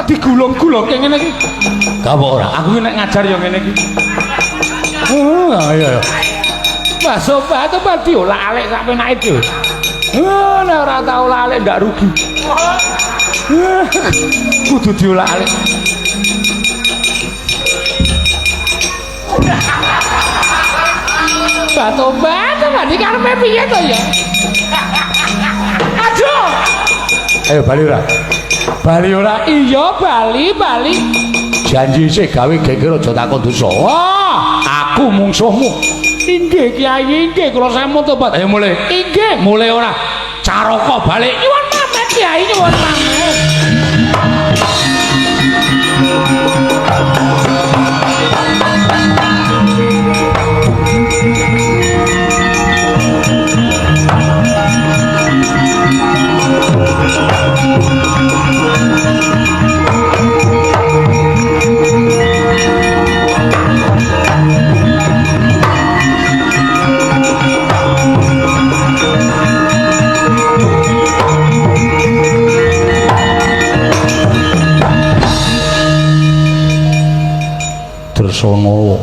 Digulung-gulungke ngene iki. Gak apa ora, aku ki nek ngajar ya ngene iki. Oh, iya iya. Wah, sobat tobat diolak-alik sak penake dhewe. Oh, nek ora tau olak-alik ndak rugi. Kudu diolak-alik. Batobat, tobat iki karepe piye to ya? Aduh. Ayo bali ora? Bali ora? Iya, bali, bali. Janji sih gawe geger aja takon dosa. Wah, aku mungsuhmu. Inggih Kyai, inggih kula sampun tobat. Ayo mulih. Inggih, mulih ora. Caraka balik. Nyuwun pamit Kyai, nyuwun pamit. Dresanala.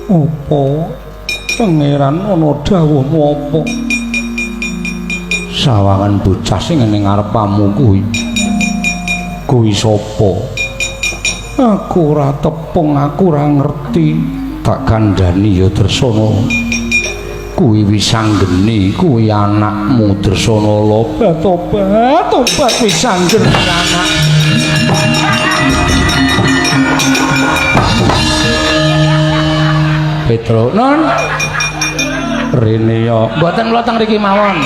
Apa pangeran ana dawuhmu apa? Sawangan bocah sing ning ngarepamu kuwi. Kuwi sapa? Aku ora tepung, aku ora ngerti. Tak kandhani ya Dresanala. Kuwi Wisanggeni, kuwi anakmu Dresanala. Tobat, tobat Wisanggeni anak. Petro non rene ya mboten kula teng mriki mawon.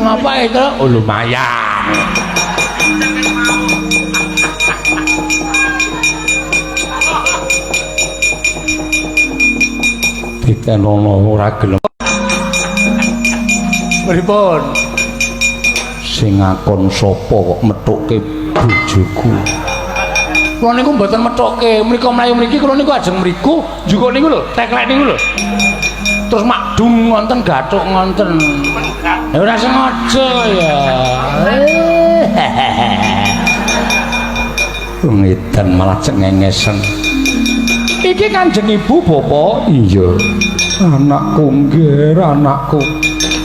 Ngapa itu? Oh lumayan. Ditenono ora gelem. Pripun? Sing ngakon sapa kok methukke bojoku? Kula niku mboten methukke, mriko mlayu mriki kula niku ajeng mriku, njukuk niku lho, teklek niku lho. Terus makdung ngonten gathuk ngonten. Ya ora sengaja ya. Ngedan malah cengengesen. Iki Kanjeng Ibu Bapak? Iya. Anakku nggih, anakku.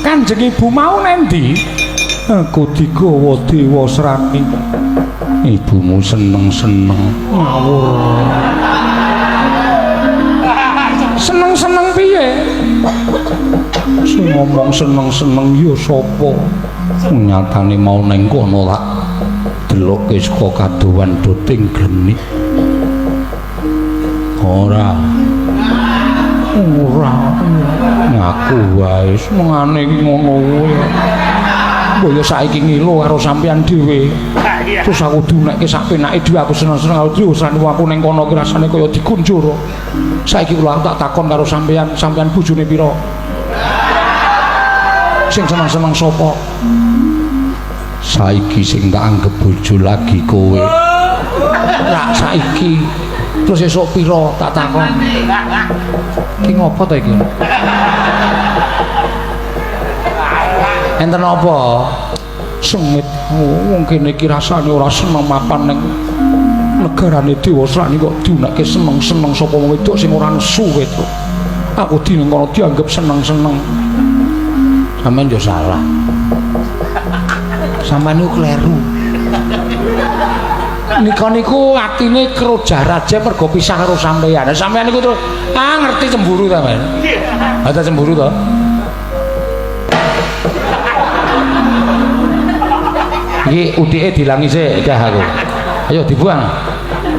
Kanjeng Ibu mau nendi? Aku digawa Dewa Srani. Ibumu seneng-seneng ngawur. Seneng-seneng piye? Sing ngomong seneng-seneng ya sapa? Nyatane mau ning kono lak delokke saka kadowan doting glenik. Ora. Ora. Ngaku wae senengane iki ngono kuwi. Mbok ya saiki ngilo karo sampeyan dhewe. Terus aku diunekke sak penake dhewe aku seneng-seneng aku dhewe aku ning kono ki rasane kaya dikunjur. Saiki kula tak takon karo sampeyan, sampeyan bojone pira? Sing seneng-seneng sapa? Saiki sing tak anggep bojo lagi kowe. Rak saiki. Terus esuk pira tak takon. Iki ngopo to iki? Enten apa? Sengit. Wong kene iki rasane ora seneng mapan ning negarane Dewa Srani kok diunekke seneng-seneng sapa wong wedok sing ora nesu wedok. Aku dene kono dianggep seneng-seneng. Sampeyan yo salah. Sampeyan niku kleru. Nika niku atine krojah raja mergo pisah karo sampeyan. Sampeyan niku terus ngerti cemburu ta, Mas? Ha cemburu to? Iki utike dilangi sik dah aku. Ayo dibuang.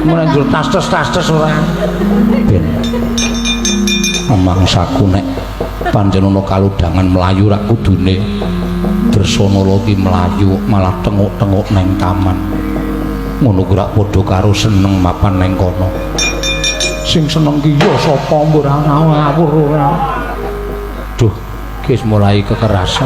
Mulai njur tas-tas ora. Ben. Mangsaku nek pancen ana kalodhangan mlayu rak kudune Dresanala ki mlayu malah tenguk-tenguk neng taman. Ngono ku rak padha karo seneng mapan neng kono. Sing seneng ki ya sapa ora ngawur ora. Duh, ki wis mulai kekerasan.